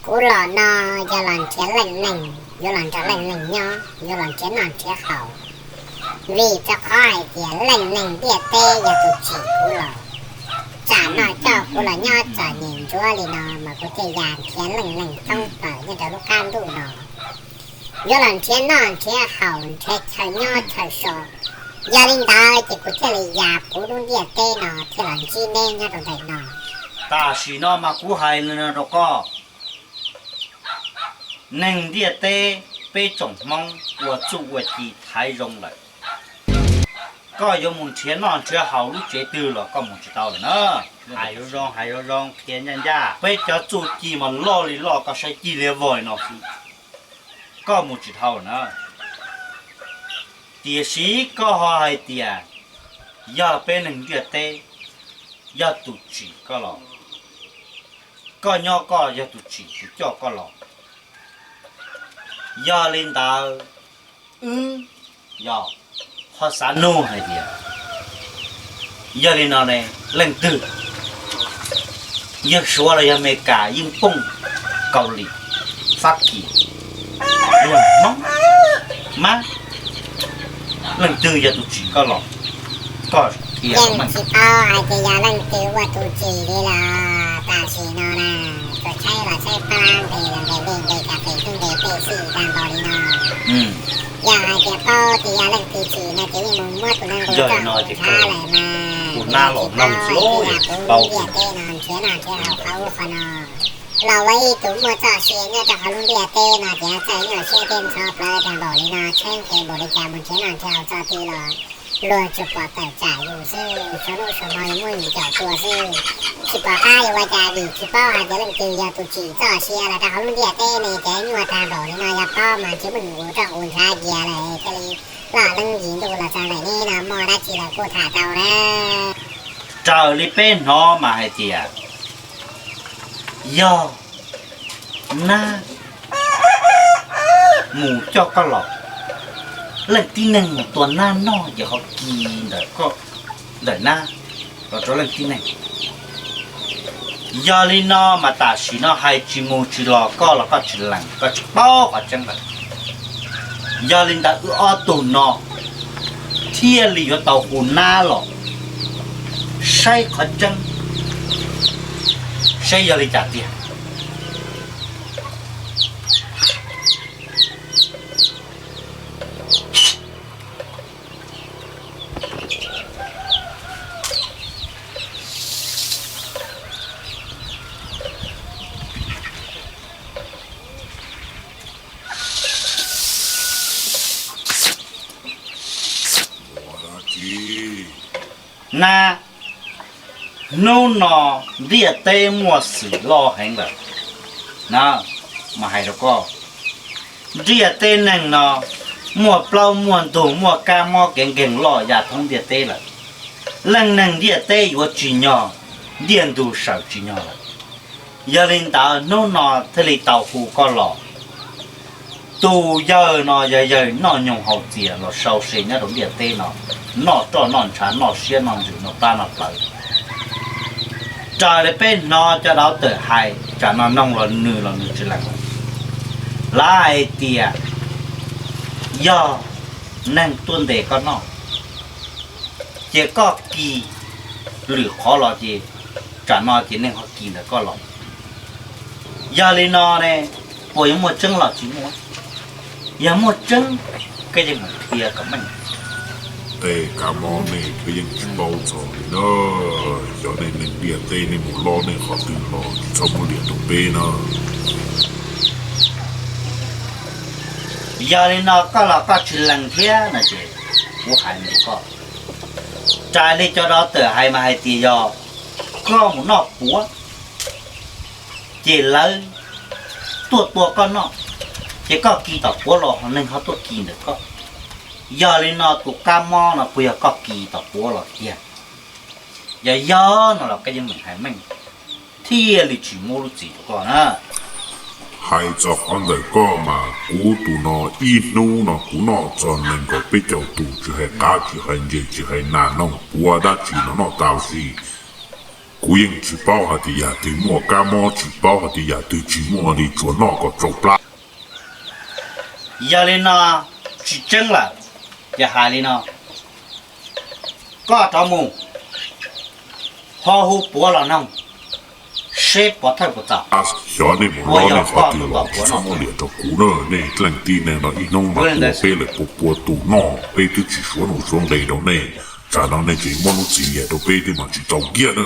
Kuv los no yog los nrhiav leej neeg, yuav los nrog leej neeg nyob, yuav los nrhiav noj nrhiav haus, vim rau qhov hais tias leej neeg ntiaj teb yog tus tsim kuv los. Tsam no coj kuv los nyob txom nyem ntsuav li no mas kuv thiaj ya nrhiav leej neeg thoob plaws nyob rau lub qab ntuj no, yuav los nrhiav noj nrhiav haus nrhiav chaw nyob chaw so. Yog li ntawd ces kuv thiaj li ya puv lub ntiaj teb no thiaj los ntsib neb nyob rau ntawm no. Tam sim no mas kuv hais li no rau koj, neeg ntiaj teb peb tsoom Hmoob ua txuj ua ci thaiv zoo lawm. Koj yuav mus nrhiav noj nrhiav haus lub tsev twg los koj mus tsis tau lawm na. Hais yuav zoo hais yuav zoo qhia ncaj ncaj, peb cov txuj ci mas loj li loj, koj saib ci liab vog li no xwb, koj mus tsis dhau lawm na. Tiam sis koj ho hais tias yog peb neeg ntiaj teb yog tus tsim koj los, koj nyob koj yog tus tsim tus coj koj los. Yog li ntawd, wb yog qhov xav nug hais tias, yog li no ne, leej twg, yog Suav los yog Amelikas, Yeej Pooj, Kaus Lim, Fab Kis, Luag Hmoob, mab, leej twg yog tus tsim koj los? Koj qhia. Yeej tsis paub hais tias yog leej twg ua tus tsim li los tam sim no na, tsuas tshaib los tshaib plab nqes los nqes dej nqes kas fes thiab nqes tej xwb tag npaum li no. Yog hais tias paub tias yog leej twg tsim no ces yeej mus muab tus neeg nqus roj nrhav lawm mas, kuv tsis paub hais tias yog kuv ntiaj teb no nrhiav noj nrhiav haus qhov ub qhov no los ua ib tug muaj txoj sia nyob rau hauv lub ntiaj teb no ces txawj nyuaj siab thiab ntxhov plawv tag npaum li no, tshaib nqhis npaum li cas mus nrhiav noj nrhiav haus txoj twg los luag tsuas pom tawm tsam yus xwb, suav hnub suav hmo yus muab yus ncaum tua xwb. Tsis pom qab yuav ua cas vim tsis paub hais tias leej twg yog tus tsim txoj sia los rau hauv lub ntiaj teb ne, ces nyuaj tag npaum li no, yog paub mas tsis muab nqus roj nqus nrhav cia lawm thiaj li loj leeb yim ntuj los txog ntawm neb no, muaj dab tsi los kuj tham tau na. Raws li peb hnov mas hais tias yog nab mus coj koj los, leej tib neeg mus tua nab noj ces ho kis ntawm koj, ntawm nab los rau leej tib neeg. Yog li no mas tam sim no hais tsis mus tsis los koj los koj tsis lees, koj tsis paub qhov tseeb lawm. Yog li ntawd wb ob tug no thiaj li yuav tau hu nab los saib qhov tseeb, saib yog li cas tiag. Nab, hnub no ntiaj teb muaj xwm loj heev lawm na, mas hais rau koj, ntiaj teb neeg no muaj plaub muaj ntug, muaj kab mob kev nkeeg loj ya thoob ntiaj teb lawm. Leej neeg ntiaj teb yuav tsim nyog, ntiaj ntug sawm tsim nyog lawm. Yog li ntawd hnub no thiaj li tau hu koj los. Tus yawg no yog yawg noj nyoog haus txias los sau se nyob rau ntiaj teb no, noj roj noj ntshav noj siab noj ntsws noj plab noj plawv. Raws li peb hnov cov dau tawm hais tsam no noog los nws los nws tsis lees. Lawv hais tias yog neeg tuaj ntes koj noj, ces koj kis lwm qhov los ces tsam no ces neeg ho kis ntawm koj los. Yog li no ne, puas yuav muaj tseeb los tsis muaj? Yog muaj tseeb, koj yeej meem qhia kom meej. Tej kab mob ne koj yeej tsis paub txog li na. Xyov nej neeg ntiaj teb nej mus lob nej qhov twg los tsis txhob muab liam rau peb na. Yog li no koj los koj tsis lees thiab no ces kuv hais mus rau koj. Raws li cov dau tawm hais mas hais tias yog koj mus noj puav, ces lawv tuaj tua koj noj, ces koj kis tom puav los ho neeg ho tuaj kis ntawm koj. Yog li no tus kab mob no puas yog koj kis tom puav los tiag? Yog yog no los koj yeej meem hais meej, thiaj li tsis muab lub txim rau koj na. Hais txog qhov ntawm koj mas kuv tus no ib hnub no kuv noj txog nees nkaum peb caug tus, tsis hais qav tsis hais ntses tsis hais nas noog puav dab tsi no noj tau si. Kuv yeej tsis paub hais tias yam twg muaj kab mob, tsis paub hais tias yam twg tsis muaj li, tsuas noj kom tsau plab. Yog li no tsis tseeb lawm, ces hais li no, koj rov mus, ho hu puav los noog seb pov thawj puas txaus. Xyov nej mus lov nej qhov twg los tsis txhob muab liam rau kuv na. Nej leej tib neeg no ib hnub no tua peb lawm puas pua tus noj, peb twb tsis suav nuj suav nqe rau nej. Tsam no nej tseem muab lub txim liam rau peb thiab mas tsis tau kiag na.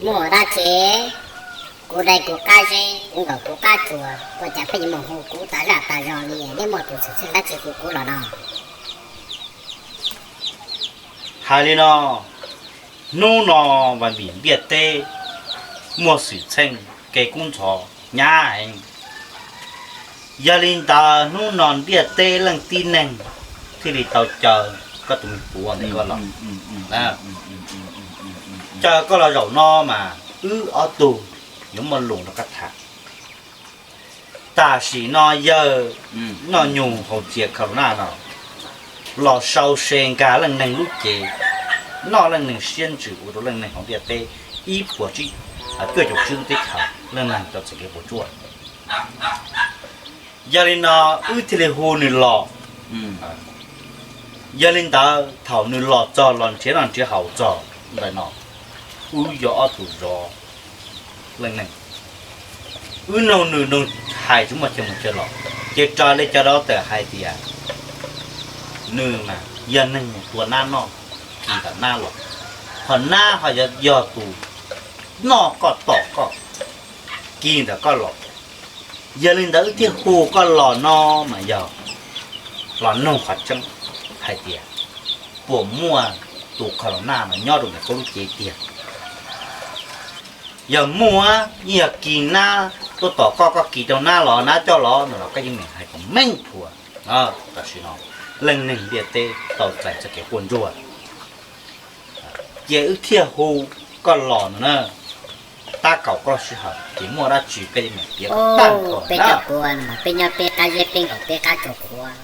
Muaj dab tsi? Kuv dai kuv qab zeb, kuv nkaum kuv qab tsuas, ua cas pheej yuav mus hu kuv tas zaj tas zog li? Nej muaj tus xwm txheej dab tsi hu kuv los no? Hais li no, hnub no vas vim ntiaj teb muaj xwm txheej kev kub ntxhov nyab heev. Yog li ntawd hnub no ntiaj teb leej tib neeg thiaj li tau caw koj tus me puav ntawm koj los. Caw koj los zaum no mas wb ob tug yuav muaj lus rau koj tham. Tam sim no yawg Noj Nyug Haus Txias Khaus Naj no los sau se nkag leej neeg lub cev, noj leej neeg siab ntsws ua rau leej neeg hauv ntiaj teb ib puas tsib, cuaj caum tsib lub teb chaws leej neeg tau txais kev puas tsuaj. Yog li no wb thiaj li hu nws los. Yog li ntawd thaum nws los txog los nrhiav noj nrhiav haus txog ntawm no, wb yog ob tug zov leej neeg. Wb noog nws noog hais tsis muaj chaw mus chaw los, ces raws li cov dab tawm hais tias nws mas yog neeg mus tua nab noj, kis ntawm nab los, ho nab ho yog tus noj koj tom koj, kis ntawm koj los. Yog li ntawd wb thiaj hu koj los no mas yog los noog qhov tseeb hais tias puas muaj tus khaus naj no nyob rau ntawm koj lub cev tiag. Yog muaj, yeej yog kis nab tuaj tom koj, koj kis rau nab los nab coj los no los koj yeej meem hais kom meej plhuav. Tam sim no leej neeg ntiaj teb tau txais txoj kev quaj ntsuag, ces wb thiaj hu koj los no na. Tab kaum koj lub sij hawm ces muaj dab tsi koj yeej meem piav tag nrho. Peb cov puav no mas peb nyob peb qab zeb peb nkaum peb qab tsuas qhuav,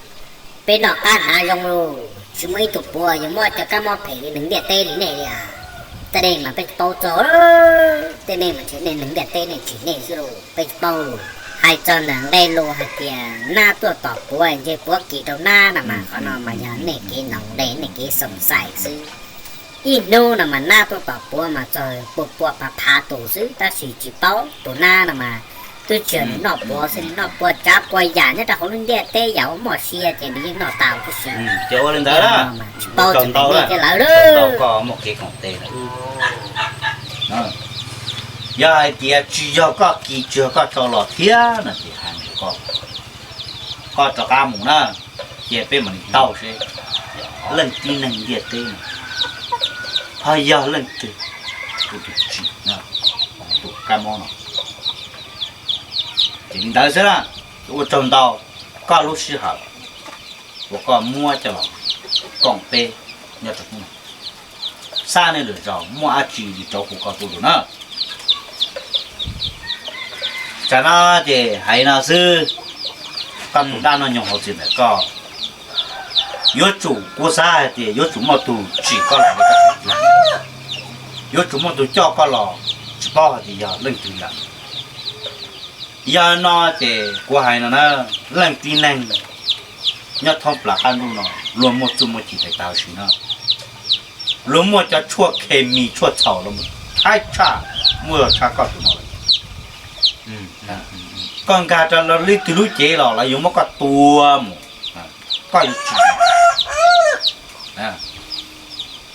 peb noj qab hnav zoo lauj, tsis muaj ib tug puav yuav muab cov kab mob phem li neeg ntiaj teb li nej li as. Tej neeg mas peb tsis paub txog, tej neeg mas tsis, nej neeg ntiaj teb nej tsim nej xwb lauj, peb tsis paub lauj. Hais txog ntawm nqe lus hais tias nab tuaj tom puav ntshe puav kis rau nab no mas qhov no mas yog nej kev ntoo nqe nej kev xoom xais xwb. Ib hnub no mas nab tuaj tom puav mas txog pua pua phav phav tus xwb tab sis tsis paub tus nab no mas twb tsis yog nws noj puav xwb, nws noj puav tsav puav yam nyob rau hauv lub ntiaj teb yam uas muaj sia ces nws yeej noj tau tib si. Ces ua li ntawd, tsis paub txog ntawm nej thiab lawv lauj. Yog hais tias tsis yog koj kis tsis yog koj tso los thiab no ces hais koj, koj rov qab mus na, ces peb mam li taug seb leej tib neeg ntiaj teb no ho yog leej twg tus tsim tus kab mob no. Ces li ntawd xwb na, ua tsaug ntau koj lub sij hawm uas koj muab coj los koom peb nyob rau hnub no. Xab nej lwm zaus muaj dab tsi li rov hu koj tuaj dua na. Tsam no ces hais no xwb, koj tus dab Noj Nyoog Haus Txias ntawm koj yuav tsum, kuv xav hais tias yuav tsum muaj tus tsim koj los, yuav tsum muaj tus coj koj los, tsis paub hais tias yog leej twg lawm. Yog no ces kuv hais no na, leej tib neeg nyob thoob plaws qab ntuj no luag muaj txuj muaj ci tes taw sim no, luag muaj cov tshuaj khes mis tshuaj txhaum los haib tshaj, muaj zog tshaj koj tus no lawm. Koj nkag rau leej twg lub cev los lawv yuav muab koj tua mus, koj yuav tsis,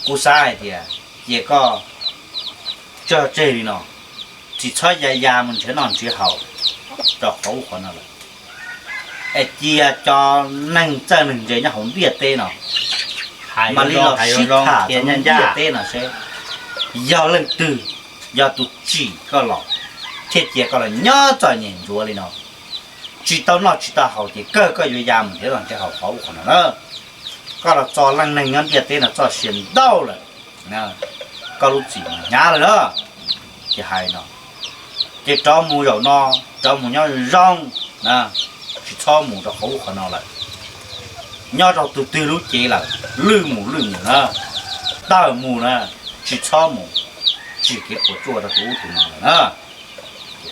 kuv xav hais tias cia koj tsog tseg li no, tsis txhob ya ya mus nrhiav noj nrhiav haus rau qhov ub qhov no lawm. Es cia cov neeg txawj neeg ntse nyob hauv ntiaj teb no mam li los sib tham rau ntiaj teb no seb yog leej twg, yog tus tsim koj los thiaj cia koj los nyob txom nyem ntsuav li no, tsis tau noj tsis tau haus ces kawg koj yuav ya mus nrhiav noj nrhiav haus qhov ub qhov no na. Koj los txo leej neeg nyob ntiaj teb no txoj sia ntau lawm, koj lub txim mas hnyav lawm na. Ces hais no, ces rov mus zaum no, Cov mus nyob zoo, tsis txhob mus rau qhov ub qhov no lawm. Nyob rau tus twg lub cev lawm, lwj mus lwj mus na, tawm mus na, tsis txhob mus tsim kev puas tsuaj rau tus ub tus no lawm na.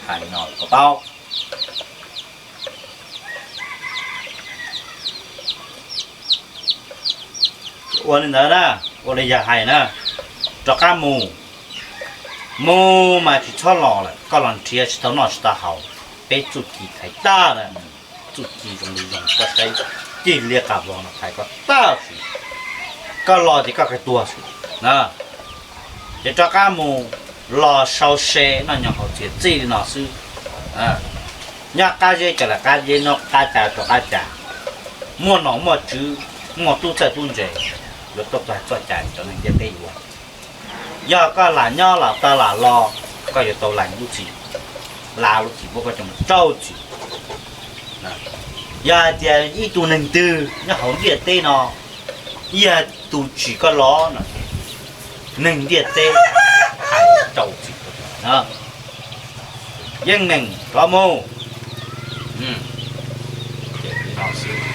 Hais li no kom paub. Ua li ntawd na, ua li yawg hais na, rov qab mus. Mus mas tsis txhob los lawm, koj los nrhiav tsis tau noj tsis tau haus, peb txuj ci thaiv tag na. Txuj ci zoo li zoo koj saib, cig liab qab vog no thaiv koj tag xwb. Koj los ces koj kawg tuag xwb na. Ces rov qab mus los sau se noj nyo haus txias txij li no xwb. Nyob qab zeb ces lam qab zeb, nyob qab ca rau qab ca. Muaj nom muaj tswv, muaj tub txawj tub ntse, yuav tuaj txog txoj cai cov neeg ntiaj teb yuav. Yog koj lam nyob lam tau lam los, koj yuav tau lav lub txim, lav lub txim muab koj coj mus rau txim. Yog hais tias ib tug neeg twg nyob hauv ntiaj teb no, yog tus tsim koj los no, neeg ntiaj teb hais rau txim. Yeej neeg rov mus. Ces li no xwb.